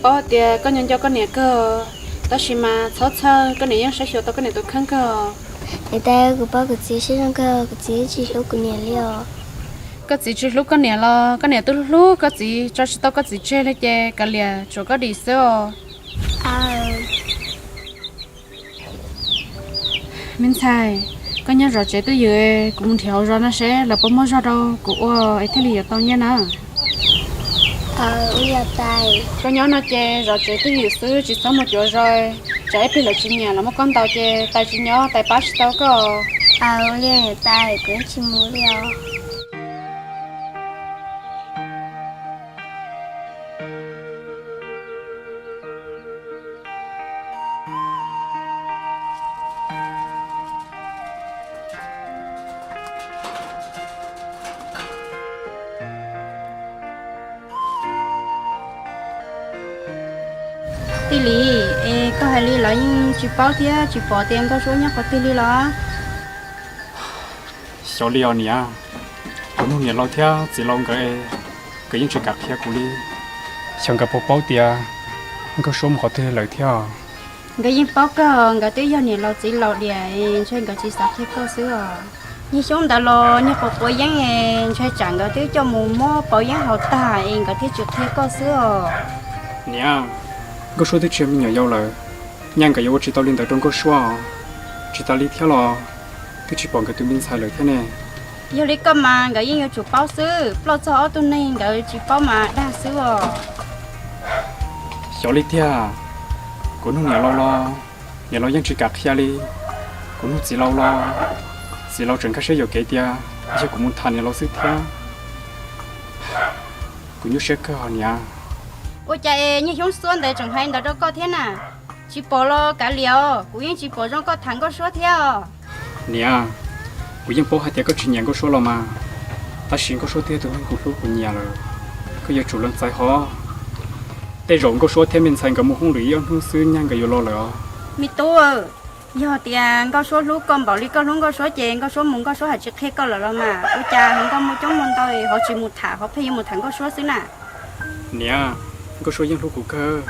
Paub tias koj nco nco koj niam kawg, tab sis mas txhob txhawj, koj niam yeej saib xyuas tau koj niam tus kheej kawg. Niam tais, kuv paub kuv txiv siab zoo kawg, kuv txiv tsis hlub kuv niam li os. Koj txiv tsis hlub koj niam los koj niam twb hlub koj txiv, tso tsis tau koj txiv tseg li ces kav liam tsuav koj dim xwb os. Me ntxhais, koj nyob zov tsev twj ywm, kuv mus nrhiav hauv zos no seb lawv puas muaj zog rau kuv ua es thiaj li yuav tau nyiaj na. Koj nyob no ces zov tsev twj ywm xwb, tsis txhob mus cuav zos, tsam ib pliag lawv tsis nyiam los muab koj ntaus ces tais tsis nyob tais pab tsis tau koj. Aws, ua li tais, kuv yeej tsis mus li os. Tij Lis, es koj hais li lawv yeej tsis paub thiab tsis pom tias Nkauj Suab nyob qhov twg li los? Xyov li os niam, kuv nug niam laus thiab txiv laus nkawd, nkawd yeej tsis kam qhia kuv li. Xyov nkawd puas paub tias Nkauj Suab mus qhov twg lawm thiab. Nkawd yeej paub kawg, nkawd twb yog niam laus txiv laus diam, ntshe nkawd tsis xav qhia koj xwb os. Niag Xyoob ntawd los niag quav quav yeeb, ntshe tsam nkawd twb coj mus muab pauv yeeb haus tag es nkawd thiaj tsis qhia koj xwb os. Niam, Nkauj Suab twb tsis yog me nyuam yaus lawm, nyaj nkawd yuav ua tsis tau li ntawd rau Nkauj Suab. Tsis tas li thiab los twb tsis pom nkawd tus me ntxhais lawm thiab ne. Yog li koj mas nkawd yeej yuav tsum paub xwb, ploj txog ob tug neeg nkawd tsis paub mas dag xwb os. Xyov li tiag, kuv nug niam laus los niam laus yeej tsis kam qhia li. Kuv nug txiv laus los txiv laus tseem nkag siab yuam kev tias yog kuv mus tham niam laus xwb thiab. Kuv nyuaj siab kawg os niam. Ua cas es niag Xyoob Xuab ntawd tseem hais ntawd rau koj thiab na? Tsis pom los kav liam os, kuv yeej tsis pom zoo koj tham Nkauj Suab thiab os. Niam, kuv yeej paub hais tias koj tsis nyiam Nkauj Suab los mas, tab sis Nkauj Suab twb yog tus neeg kuv hlub kuv nyiam lawm, koj yuav tsum lees txais hov. Tej zaum Nkauj Suab thiab me ntxhais nkawd mus hoob lwm ib ob hnub xwb nyaj nkawd yuav los lawm os. Me tub, yog tias Nkauj Suab hlub koj npaum li koj hlub Nkauj Suab ces Nkauj Suab mus Nkauj Suab haj tsis qhia koj lawm los mas, ua cas hluas nkauj muaj coob muaj ntau ho tsis mus tham, ho pheej yuav mus tham Nkauj Suab xwb na? Niam, Nkauj Suab yeej hlub kuv kawg,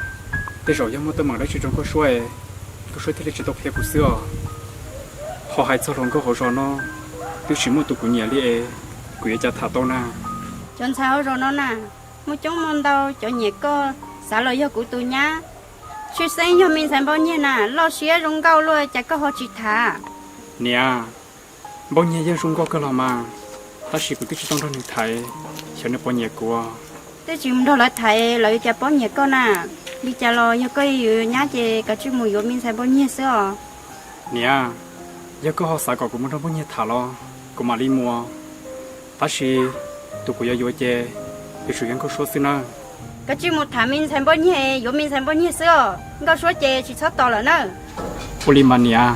tej zaum yog muaj teeb meem dab tsi rau Nkauj Suab es Nkauj Suab thiaj li tsis tau qhia kuv xwb os. Ho hais txog hluas nkauj hauv zos no, twb tsis muaj tus kuv nyiam li es kuv yuav cas tham tau na? Cov ntxhais hauv zos no na, muaj coob muaj ntau, cov nyiam koj xav los yog kuv tus nyab. Tshwj xeeb yog me ntxhais Npauj Nyiag na, loj siab zoo nkauj luaj cas koj ho tsis tham? Niam, Npauj Nyiag yeej zoo nkauj kawg los mas, tab sis kuv twb tsis tau nrog nws tham, xyov nws puas nyiam kuv. Twb tsis nrog lawv tham lawv cas paub nyiam koj na? Li cas los yog koj yog nyab ces kav tsij mus yuav me ntxhais Npauj Nyiag xwb os. Niam, yog koj ho xav kom kuv mus nrog Npauj Nyiag tham los kuv mam li mus, tab sis tus kuv yuav yuav ces yuav tsum yog Nkauj Suab xwb nawb. Kav tsij mus tham me ntxhais Npauj Nyiag, yuav me ntxhais Npauj Nyiag xwb os, Nkauj Suab ces tsis txhob tos lawm nawb. Ua li mas niam.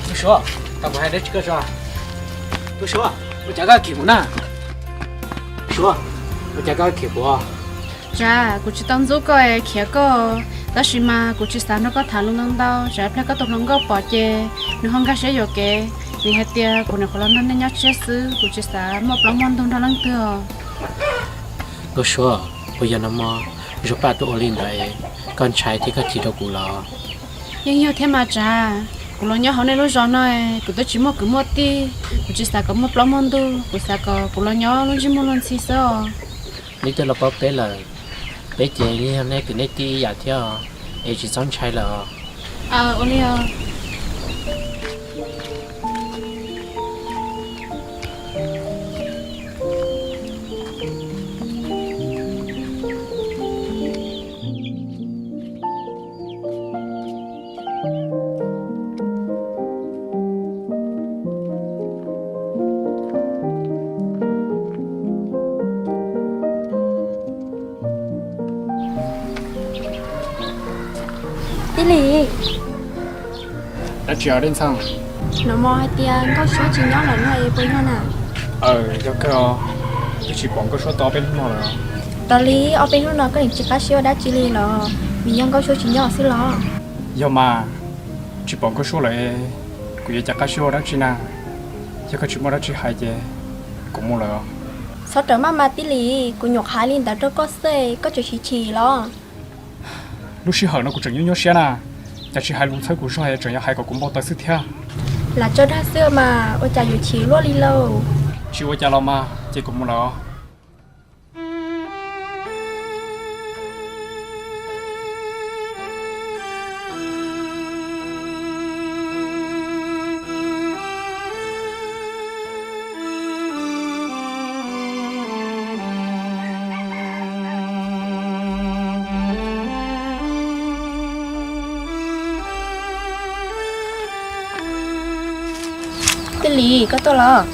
Tub Suab, tau kuv hais dab tsi koj tso. Tub Suab, ua cas koj khiav kuv na? Tub Suab, ua cas koj khiav kuv? Tsav, kuv tsis tau ntxub koj khiav koj, tab sis mas kuv tsis xav nrog koj tham lus ntau ntau, tsam pliag koj tus hluas nkauj pom ces nws ho nkag siab yuam kev. Vim hais tias kuv nyuam qhuav los nrog nej nyob tshiab xwb, kuv tsis xav muaj plaub muaj ntug nrog leej twg. Nkauj Suab, puas yog nag hmo Zuag Paj tuaj ua li ntawd, koj ntshai thiab koj chim rau kuv los? Yeej yog thiab mas Tsav, kuv los nyob hauv nej lub zos no, kuv twb tsis muaj kwv muaj tij, kuv tsis xav kom muaj plaub muaj ntug, kuv xav kom kuv los nyob lub ntsej muag luag ntxhi xwb os. Neb twb los paub peb lawm, peb ces yeej yog nej kwv nej tij ib yam thiab os, es tsis txhob ntshai lawm os. Aw, ua li os. Tij Lis, dab tsi os Dej Ntxhee? Nov mos hais tias Nkauj Suab tsis nyob lawm no es puas yog na? Aw, yog kawg os, twb tsis pom Nkauj Suab tau peb hnub no lawm. Raws li ob peb hnub no koj yeej tsis qab siab ua dab tsi li los vim yog Nkauj Suab tsis nyob xwb los? Yog mas, tsis pom Nkauj Suab lawm, kuv yuav cas qab siab ua dab tsi na? Yog koj tsis muaj dab tsi hais ces kuv mus lawm. Txhob rawm maj mas Tij Lis, kuv nyuam qhuav hais li ntawd rau koj xwb koj tseem chim chim los? Lub sij hawm no kuv tseem nyuaj nyuaj siab na, cas tsis hais lus txhawb kuv zog es tseem yuav hais kom kuv npau taws xwb thiab. Lam tso dag xwb mas ua cas yuav chim luaj li lauj? Tsis ua cas los mas, ces kuv mus lawm os. Tij Lis, koj tuaj los?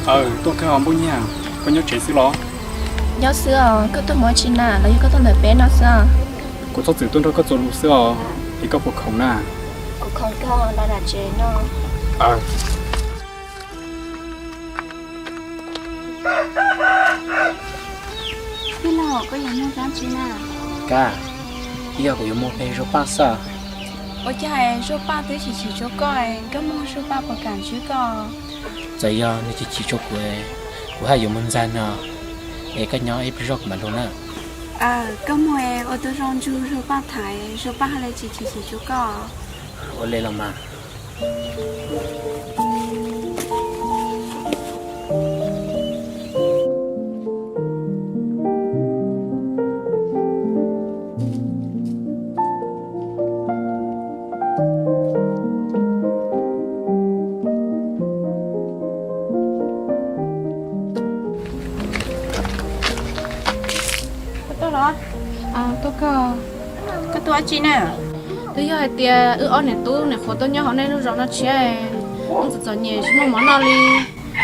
Aw, tuaj kawg os Npauj Nyiaj, koj nyob tsev xwb los? Nyob xwb os, koj tuaj mus ua tsi na los yog koj tuaj ntawm peb no xwb? Kuv txhob txwm tuaj nrog koj txuas lus xwb os, es koj puas khoom na? Kuv khoom kawg, los nram tsev no. Tij laug, koj yuav muag dab tsi na? Kab, yog kuv yuav muag pem Zuag Paj xwb. Ua cas Zuag Paj twb chim chim rau koj, koj muag Zuag Paj puas kam ntsib koj? Txawm yog nws chim chim rau kuv, kuv haj yuav mus ntxias nws, es koj nyob ib pliag zoj kuv mam lug na. Koj muag ua tau zoo nrug Zuag Paj tham, Zuag Paj haj li tsis chim chim rau koj. Ua li los mas. Koj tuaj los? Koj tuaj ua tsi na? Twb yog hais tias wb ob niam tub nim qhuav tuaj nyob hauv nej lub zos no tshiab, wb txom txom nyem tsis muaj mov noj li.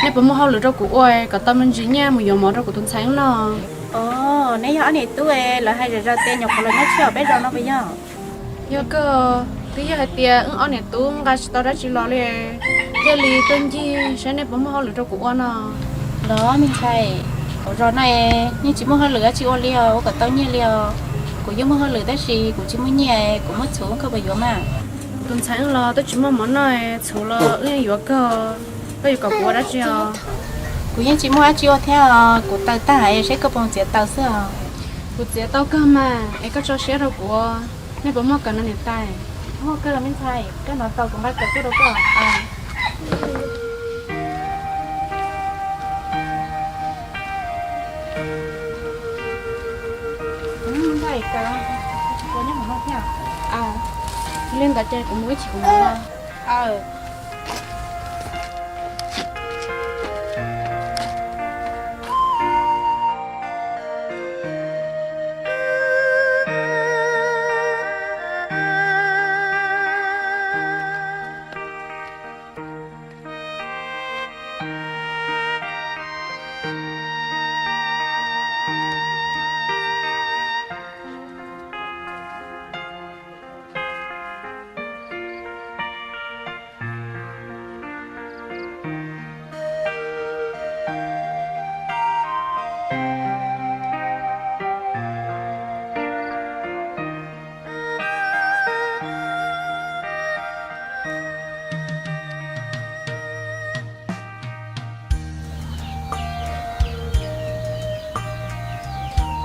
Nej puas muaj hauj lwm rau kuv ua kom tau me ntsis nyiaj mus yuav mov rau kuv tus ntxhais wb noj? Neb yog ob niam tub lawv hais zom zaws tias nyuam qhuav los nyob tshiab peb zos no puas yog? Yog kawg, twb yog hais tias wb ob niam tub nqa tsis tau dab tsi los li, thiaj li tuaj ncig saib nej puas muaj hauj lwm rau kuv ua no. Los me ntxhais, hauv zos no yeej tsis muaj hauj lwm dab tsi ua li os, ua kom tau nyiaj li os. Kuv yeej muaj hauj lwm tab sis kuv tsis muaj nyiaj, kuv muab txhuv koj puas yuav mas? Tus ntxhais wb los twb tsis muaj mov noj, txhuv los wb yeej yuav kawg, koj yuav kom kuv ua dab tsi os? Kuv yeej tsis muaj dab tsi ua thiab os, kuv taws tag saib koj puas txiav taws xwb os. Kuv txiav tau kawg mas, es koj tso siab rau kuv. Nej puas muaj kawm no niam tais? Muaj kawg me ntxhais, koj hnov tau kuv nqa kawm tuaj rau koj. Li ntawd ces kuv mus ib chim kuv mam los.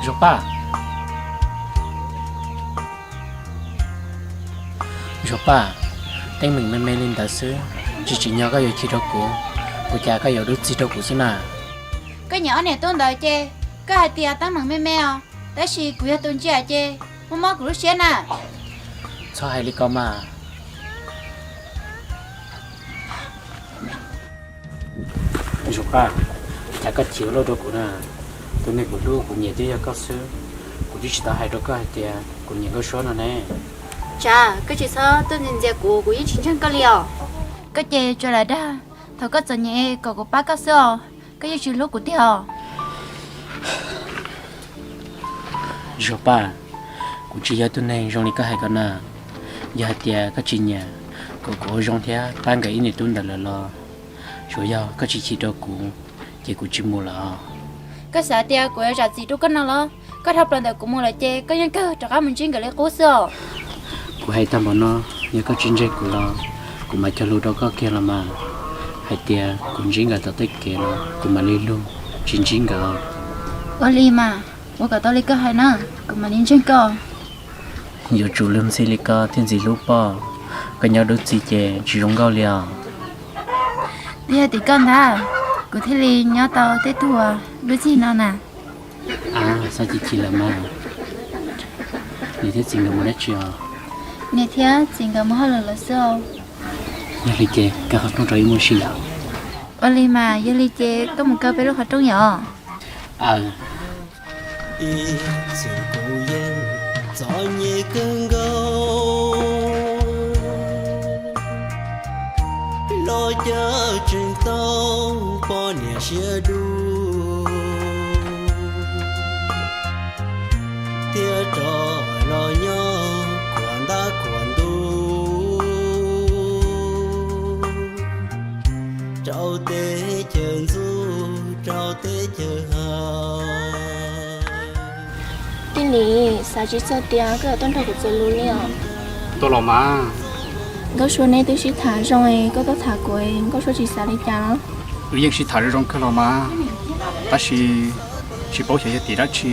Zuag Paj, Zuag Paj, teeb meem me me li ntawd xwb, tsis tsim nyog koj yuav chim rau kuv, ua cas koj yuav dub txig rau kuv xwb na? Koj nyiam ob niam tub ntawd ces koj hais tias teeb meem me me os, tab sis kuv yog tus ntsia ces muab mob kuv lub siab na. Txhob hais li ko mas. Zuag Paj, cas koj chim ua luaj rau kuv na? Tus neeg kuv hlub kuv nyiam twb yog koj xwb, kuv twb tsis tau hais rau koj hais tias kuv nyiam Nkauj Suab no ne. Tsam koj tsis txhob tuaj ntxias kuv, kuv yeej tsis ntseeg koj li os. Koj ces tsuas lam dag, thaum koj txom nyem kom kuv pab koj xwb os, koj yeej tsis hlub kuv tiag os. Zuag Paj, kuv tsis yog tus neeg zoo li koj hais ko na. Yog hais tias koj tsis nyiam, kom kuv ua zoo thiab pab nkawd ib niam tub ntawd lawm los, tsuas yog koj tsis chim rau kuv, ces kuv tsis mus lawm os. Koj xav tias kuv yuav zam txim rau koj no los? Koj dhau plaws ntawm kuv mus lawm ces koj yeej kawg rov qab mus ntsib nkawd li qub xwb os. Kuv hais tag npaum no, yog koj tsis ntseeg kuv los kuv mam cog lus rau koj kiag los mas, hais tias kuv ntsib nkawd tom tej kev los kuv mam li lug tsis ntsib nkawd. Ua li mas, ua kom tau li koj hais na, kuv mam li ntseeg koj. Yuav tsum luag ntxhi li koj thiaj ntxim hlub pob, koj nyob dub txig ces tsis zoo nkauj li os. Twb yog tim koj ntag, kuv thiaj li nyob tau tej tug dub txig no na. Xav chim chim lawm mas. Niam thiab txiv nkawd mus dab tsi os? Niam thiab txiv nkawd mus hauj lwm lawm xwb os. Yog li ces kaw qhov rooj rau ib muaj si yom. Ua li mas, yog li ces koj mus kaw peb lub qhov rooj yom. Ib txwm kuv yeej txom nyem kawg nkaus, los cas tseem tau poj niam siab dub, thiab rov los nyob khuam ntab khuam ntuj rau teb chaws ntxub rau teb chaws haus. Tij Lis, xav tsis txog tias koj yuav tuaj nrog kuv txuas lus li os. Tuaj los mas. Nkauj Suab neb twb sib tham zoo, koj tuaj tham kuv, Nkauj Suab tsis xav li cas los? Wb yeej sib tham zoo zoo kawg los mas, tab sis tsis paub xyov yog tim dab tsi,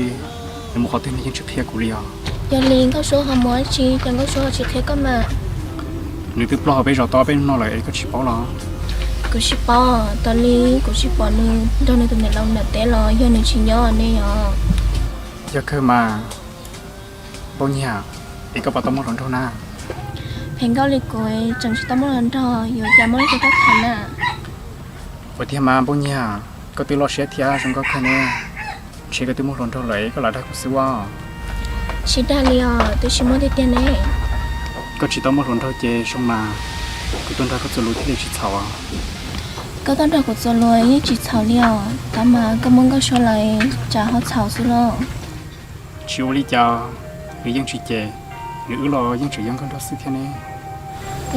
nws mus qhov twg nws yeej tsis qhia kuv li os. Yog li Nkauj Suab ho mus dab tsi ces Nkauj Suab ho tsis qhia koj mas? Nws twb ploj hauv peb zos tau peb hnub no lawm es koj tsis paub los? Kuv tsis paub, tas li kuv tsis pom nws nrog nws tus niam laus nram teb los yog nws tsis nyob ne yog? Yog kawg mas, Npauj Nyiag, es koj puas tau muaj hluas nraug na? Phem nkauj li kuv tseem tsis tau muaj hluas nraug, yuav cas muaj leej twg tuaj tham na? Ua tiag mas Npauj Nyiag, koj twb loj siab thiab zoo nkauj kawg ne, ntshe koj twb muaj hluas nraug lawm koj lam dag kuv xwb as. Tsis dag li os, twb tsis muaj tiag tiag ne. Koj tsis tau muaj hluas nraug ces zoo mas, kuv tuaj nrog koj txuas lus thiaj li tsis txhaum os. Koj tuaj nrog kuv txuas lus yeej tsis txhaum li os, tab mas koj muab Nkauj Suab lawm tsam ho txhaum xwb lauj. Tsis ua li cas, nws yeej tsis cem, nws wb los yeej tseem yog nkauj nraug xwb thiab ne.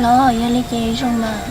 Los yog li ces zoo mas.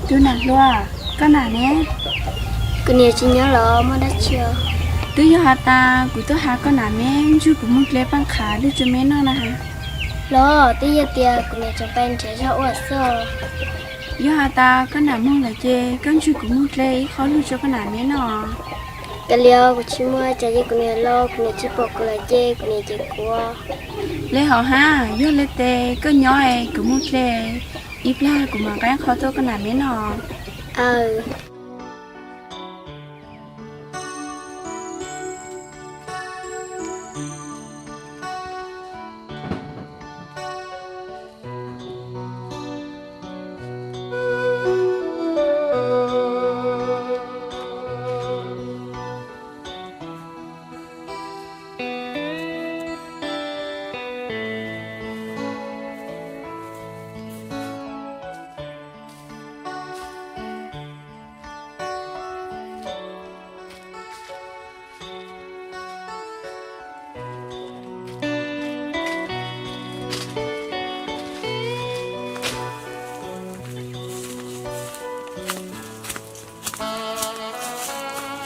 Tus nam hluas, koj nam ne? Kuv niam tsis nyob los muaj dab tsi os? Twb yog has tas kuv tuaj has koj nam me, ntswg kuv muag dle paj qhav lug rua me noj na. Los twb yog tias kuv niam tseem pais nrhiav zog ua xwb. Yog has tas koj nam muag lawm ces koj ntswg kuv muag dle ib qho lug rua koj nam me noj. Kav liam, kuv tsis muag, tsam ces kuv niam los kuv niam tsis pom kuv lawm ces kuv niam cem kuv. Le hauv hab, yog le tes koj nyob es kuv muag dle ib plag kuv mam nqa qho tuaj koj nam me noj.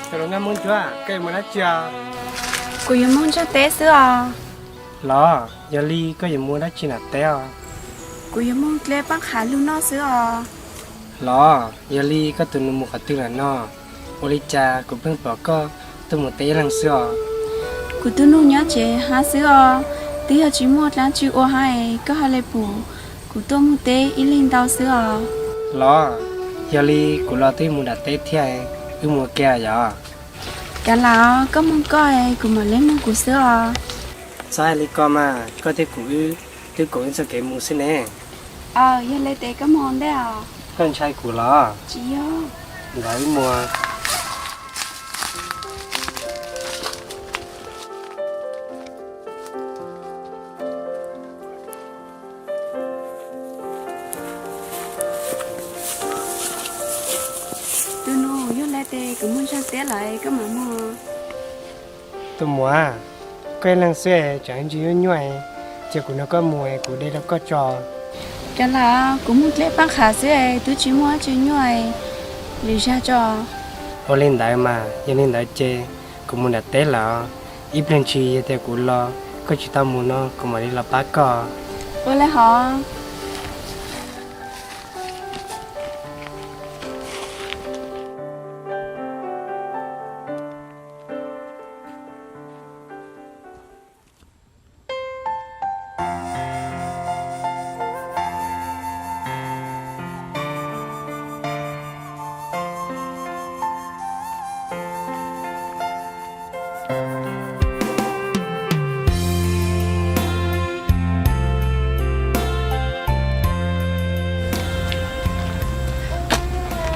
Koj yuav mus dab tsi os? Kuv yuav mus ntsuag teb xwb os. Los, yog li koj yuav mus dab tsi nram teb os? Kuv yuav mus dle paj qhav lug noj xwb os. Los, yog li koj tus nus mus qhov twg lawm no? Ua li cas kuv pheej pom koj tuaj mus teb ib leeg xwb os? Kuv tus nus nyob tsev hab xwb os, twb yog tsis muaj dlaab tsi ua hab es koj hab le pum kuv tuaj mus teb ib leeg ntau xwb os. Los, yog li kuv los twb mus nram teb thiab, wb mus ua ke yom. Kav lam, koj mus koj es kuv mam le mus kuv xwb os. Txhob hais li ko mas, koj thiab kuv wb twb koom ib txoj kev mus xwb ne. Aw, yog le tes koj mus ua ntej os. Koj ntshai kuv los? Tsis yog. Ntawd wb mus. Tus nus, yog le tes kuv mus ntsaag teb lawm, koj mam mus. Tus muam, koj ib leeg xwb tseem ntsis nyuaj nyuaj, cia kuv nrog koj mus es kuv de rau koj tso. Kav lam, kuv mus dleb paab qham xwb es twb tsis muaj dlaab tsi nyuaj, lwm zag tso. Ua li ntawd mas, yog li ntawd ces kuv mus nram teb lawm, ib pliag ntshis yog tias kuv los koj tsis tau mus no kuv mam li los pab koj. Ua li hov.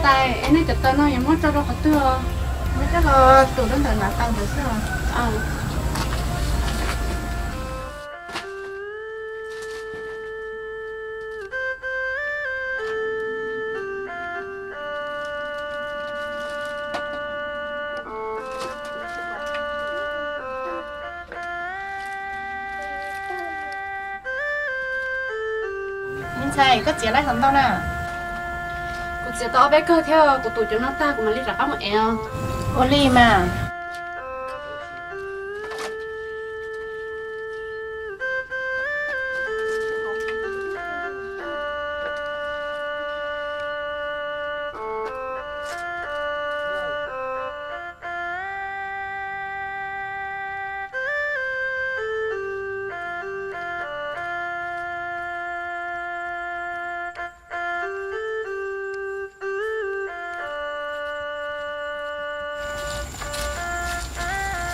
Tais, es nej cov taws no yuav muab tso rau qhov twg? Muab coj los tus rau ntawm nav taws ntawd xwb os. Me ntxhais, koj txiav laib hov ntau na. Kuv txiav tau ob peb kawg thiab, kuv tus cov no tag kuv mam li rov qab mus ev os. Ua li mas.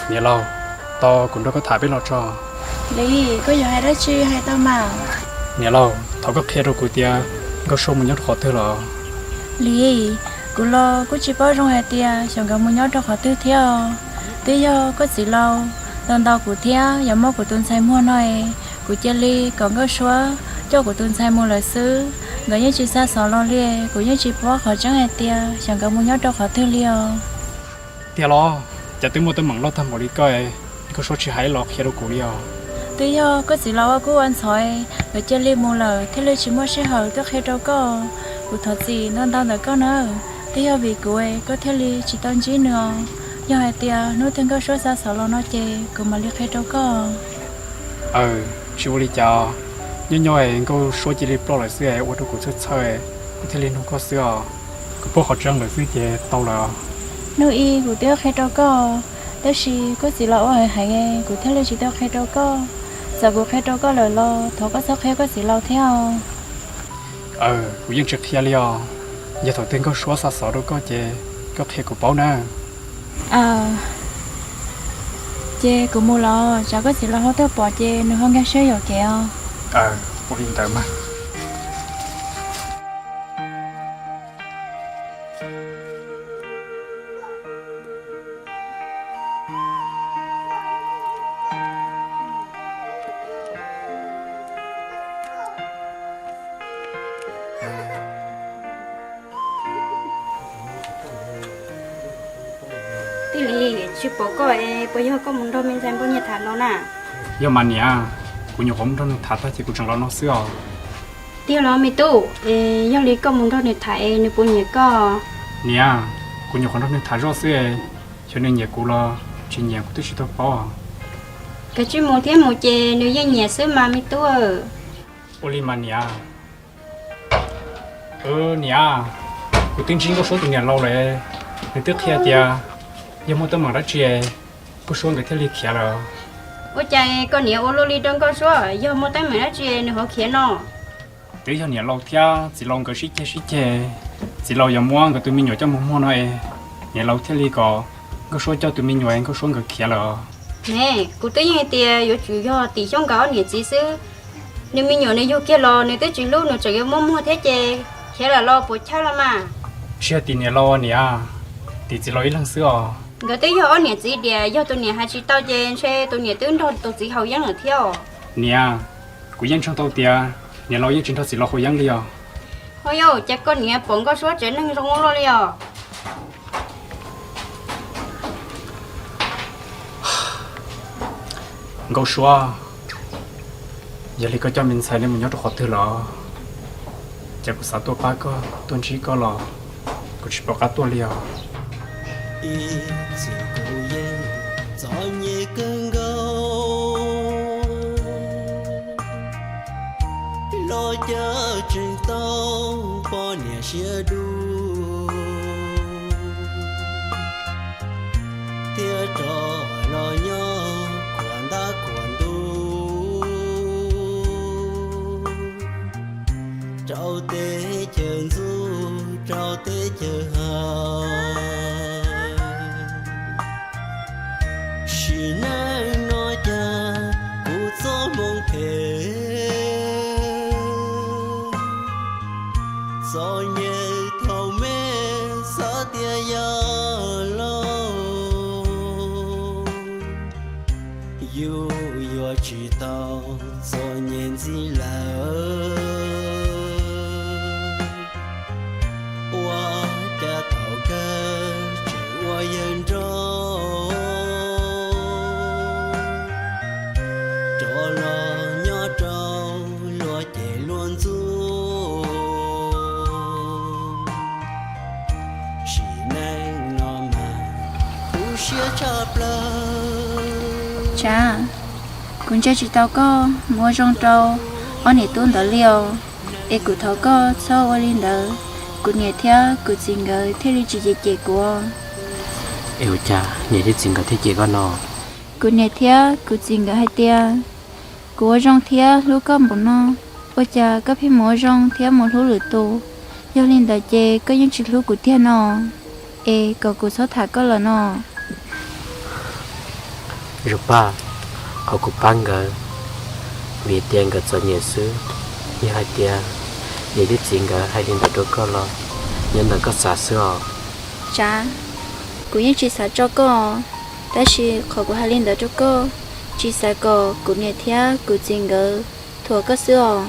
Niam laus, tau kuv nrog koj tham peb lo tso. Lis, koj yuav hais dab tsi hais tau mas. Niam laus, thov koj qhia rau kuv tias Nkauj Suab mus nyob rau qhov twg los? Lis, kuv los kuj tsis paub zoo hais tias xyov nkawd mus nyob rau qhov twg thiab os. Twb yog koj txiv laus ntaus ntaus kuv thiab yuav muab kuv tus ntxhais muag no es kuv cia li kom Nkauj Suab coj kuv tus ntxhais mus lawm xwb. Nkawd yeej tsis xa xov los li, kuv yeej tsis paub qhov tseeb hais tias xyov nkawd mus nyob rau qhov twg li os. Tiag los? Cas twb muaj teeb meem loj tag npaum li koj, Nkauj Suab tsis hais los qhia rau kuv li os? Twb yog koj txiv laus ua kub ua ntxhov, nkawd cia li mus lawm thiaj li tsis muaj sij hawm tuaj qhia rau koj. Kuv thov txim ntau ntau ntawm koj na, twb yog vim kuv koj thiaj li tsis tau ntsib nws os. Yog hais tias hnub twg Nkauj Suab xa xov los no ces kuv mam li qhia rau koj. Aw, tsis ua li cas, nyob nyob Nkauj Suab cia li ploj lawm xwb ua rau kuv txhawj txhawj, kuv thiaj li nug koj xwb os. Kuv paub qhov tseeb lawm xwb ces tau lawm. Hnub ib kuv twb qhia rau koj, tab sis koj txiv laus ua heev heev, kuv thiaj li tsis tau qhia rau koj. Txawm kuv qhia rau koj lawm los thov koj txhob qhia koj txiv laus thiab os. Aw, kuv yeej tsis qhia li os. Yog thaum twg Nkauj Suab xa xov rau koj ces koj qhia kuv paub na. Ces kuv mus los, tsam koj txiv laus ho tuaj pom ces nws ho nkag siab yuam kev os. Ua li ntawd mas. Tij Lis, tsis pom koj es puas yog koj mus nrog me ntxhais Npauj Nyiaj tham no na? Yog mas niam, kuv nyuam qhuav mus nrog nws tham tag ces kuv tseem los no xwb os. Tiag los me tub, es yog li koj mus nrog nws tham es nws puas nyiam koj? Niam, kuv nyuam qhuav nrog nws tham zoj xwb, xyov nws nyiam kuv los tsis nyiam kuv twb tsis tau paub. Koj tsis mus thiab mus ces nws yeej nyiam xwb mas me tub. Ua li mas niam. Niam, kuv twb ntsib Nkauj Suab tus niam laus lawm, nws twb qhia tias yog muaj teeb meem dab tsi Nkauj Suab nkawd thiaj li khiav lawm. Ua cas koj niam ua luaj li rau Nkauj Suab, yog muaj teeb meem dab tsi nws ho khiav no? Twb yog niam laus thiab txiv laus nkawd sib ceg sib ceg, txiv laus yuav muab nkawd tus me nyuam coj mus muag no es, niam laus thiaj li kom Nkauj Suab coj tus me nyuam Nkauj Suab nkawd khiav lawm. Ne, kuv twb yeej hais tias yuav tsum yog tim Xyoob nkawd ob niam txiv xwb. Nws me nyuam nws yug kiag los nws twb tsis hlub, nws tseem yuav muab muag thiab ces khiav lawm los puas chawj los mas. Tsis yog tim niam laus niam, tim txiv laus ib leeg xwb os. Nkawd twb yog ob niam txiv diam, yog tus niam hais tsis tau ces ntshe tus niam twb nrog tus txiv haus yeeb lawm thiab os. Niam, kuv yeej ntseeg tau tias niam laus yeej tsis nrog txiv laus haus yeeb li os. Ho yog cas koj niam pom Nkauj Suab tsev neeg zoo ua luaj li os? Nkauj Suab, yog li koj coj me ntxhais nej mus nyob rau qhov twg lawm? Ces kuv xav tuaj pab koj, tuaj ntsib koj los kuv tsis pom qab tuaj li os. Ib txwm kuv yeej txom nyem kawg nkaus, los cas tseem tau poj niam siab dub, thiab rov los nyob khuam ntab khuam ntuj rau teb chaws ntxub rau teb chaws hav. Sim neej no cas kuv txoj hmoo phem, txom nyem thaum me xav tias yog laus, yus yuav tsis tau txom nyem ntxiv lawm. Ua cas thaum kawg tseem ua yawg nraug, rov los nyob rau luag cem luag ntxub. Sim neej no mas tu siab tshaj plaws. Tsav, kuv ntsia tsis tau koj mus ua zoo rau ob niam tub ntawd li os. Es kuv thov koj txhob ua li ntawd, kuv niam thiab kuv txiv nkawd thiaj li tsis cem cem kuv. Es ua cas niam thiab txiv nkawd thiaj cem koj no? Kuv niam thiab kuv txiv nkawd hais tias kuv ua zoo thiab hlub koj npaum no, ua cas koj pheej mus ua zoo thiab mus hlub lwm tus? Yog li ntawd ces koj yeej tsis hlub kuv tiag no, es kom kuv txhob tham koj lawm no. Zoo Paj, qhov kuv pab nkawd vim tias nkawd txom nyem xwb. Yog hais tias niam thiab txiv nkawd hais li ntawd rau koj los nyob ntawm koj xav xwb os. Tsav, kuv yeej tsis xav tso koj, tab sis qhov kuv hais li ntawd rau koj, tsis xav kom kuv niam thiab kuv txiv nkawd thuam koj xwb os.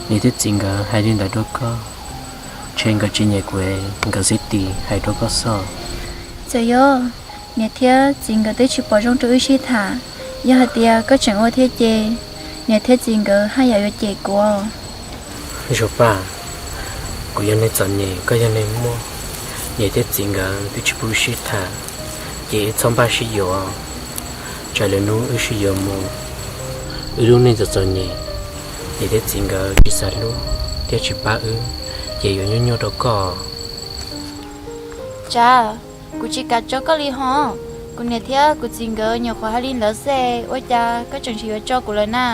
Niam thiab txiv nkawd hais li ntawd rau koj, ntshe nkawd tsis nyiam kuv, nkawd xwb tis hais rau koj xwb. Txawm yog niam thiab txiv nkawd twb tsis pom zoo rau wb sib tham, yog hais tias koj tseem ua thiab ces niam thiab txiv nkawd haj yam yuav cem kuv. Zoo Paj, kuv yog neeg txom nyem, koj yog neeg muaj, niam thiab txiv nkawd twb tsis pub wb sib tham, ces wb txhob npaj sib yuav. Tsam lwm hnub wb sib yuav mus, wb lub neej txom txom nyem, niam thiab txiv nkawd tsis xav hlub thiab tsis pab wb, ces yuav nyuaj nyuaj rau koj. Tsav, kuv tsis kam tso koj li ho. Kuv niam thiab kuv txiv nkawd nyuam qhuav hais li ntawd xwb, ua cas koj tseem tsis yuav tso kuv lawm na?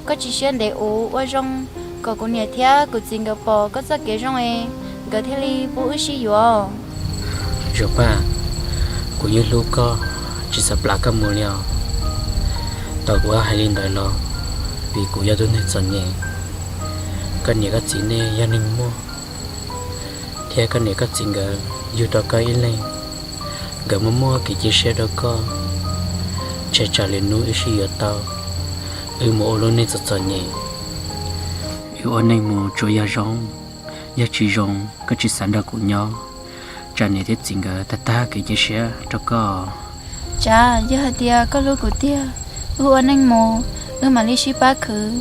Koj tsis siab ntev ua zoo kom kuv niam thiab kuv txiv nkawd pom koj txoj kev zoo es nkawd thiaj li pub wb sib yuav. Zoo Paj, kuv yeej hlub koj, tsis xav plam koj mus li os. Tau kuv hais li ntawd los vim kuv yog tus neeg txom nyem, koj niam koj txiv nej yog neeg muaj, thiab koj niam koj txiv nkawd yug rau koj ib leeg, nkawd muaj muaj kev cia siab rau koj. Ntshe tsam lwm hnub wb sib yuav tau, wb mus ua lub neej txom txom nyem, wb ua neej mus tsuas yog zoo, yog tsis zoo koj tsis xav nrog kuv nyob, tsam niam thiab txiv nkawd tag tag kev cia siab rau koj. Tsav, yog hais tias koj hlub kuv tiag, wb ua neej mus, wb mam li sib pab khwv,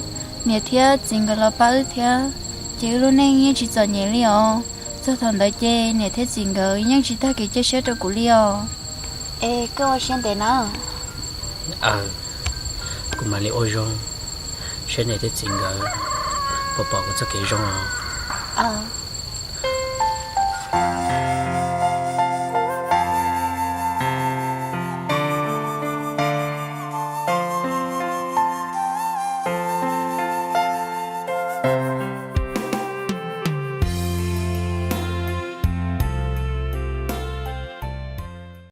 niam thiab txiv nkawd los pab wb thiab, ces wb lub neej yeej tsis txom nyem li os. Txog thaum ntawd ces niam thiab txiv nkawd yeej tsis tag kev cia siab rau kuv li os. Es koj ua siab ntev na. Aw, kuv mam li ua zoo, saib niam thiab txiv nkawd puas pom kuv txoj kev zoo os.